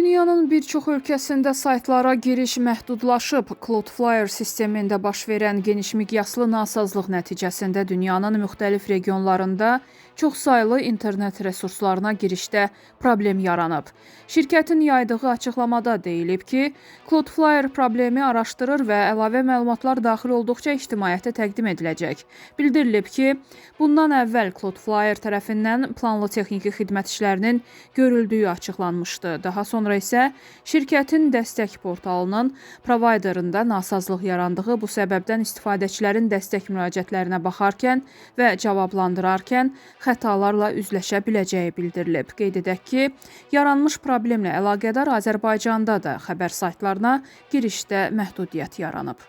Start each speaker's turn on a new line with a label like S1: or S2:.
S1: Dünyanın bir çox ölkəsində saytlara giriş məhdudlaşıb. Cloudflare sistemində baş verən geniş miqyaslı nasazlıq nəticəsində dünyanın müxtəlif regionlarında çoxsaylı internet resurslarına girişdə problem yaranıb. Şirkətin yaydığı açıqlamada deyilib ki, Cloudflare problemi araşdırır və əlavə məlumatlar daxil olduqca ictimaiyyətə təqdim ediləcək. Bildirilib ki, bundan əvvəl Cloudflare tərəfindən planlı texniki xidmət işlərinin görüldüyü açıqlanmışdı. Daha sonra isə şirkətin dəstək portalının provayderində nasazlıq yarandığı, bu səbəbdən istifadəçilərin dəstək müraciətlərinə baxarkən və cavablandırarkən xətalarla üzləşə biləcəyi bildirilib. Qeyd edək ki, yaranmış problemlə əlaqədar Azərbaycanda da xəbər saytlarına girişdə məhdudiyyət yaranıb.